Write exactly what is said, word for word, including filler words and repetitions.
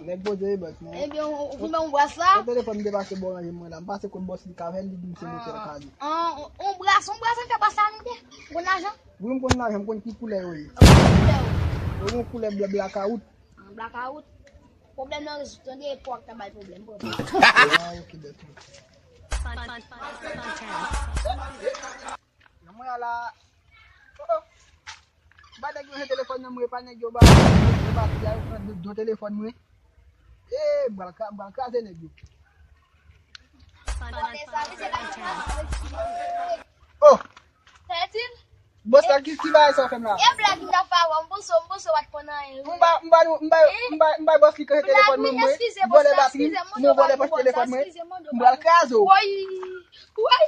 Nèg poze e bòs mwen. Ebyen, ou, ou vin ban m bras la? Yon telefòn m te pase bò ranje mwen la. M pase kot bòs li ka fè l, li di m se motè l ka li. An, on bras, on bras, an fè pa sa nou te. Ou konn lajan? Wi, m konn lajan, m konn ki koulè yo ye. Ou konn ki koulè yo? Yo gen koulè blan blakawout. An blakawout. Pwoblèm nan rezoud, tande, epòk ta bay pwoblèm, pwoblèm. Ah, ok, bèt. Nan mwen a la. Oh, oh. Ba nèg yo se telefòn nan mwen, pa nèg yo ba, yo ba, yo ba, yo pran do, do telefòn mwen. Eh, m pral ka, m pral kraze nèg yo. Oh! Bòs la, ki, ki bagay sa w fè m la? E blag m t ap fè avè w, m panse, m panse w pa t konn anyen. M ba, m ba nou, m ba, m ba, m ba bòs li kraze telefòn mwen, mwen. M vòlè batri, mwen vòlè pòch telefòn mwen. M pral kraze w. Woy! Woy!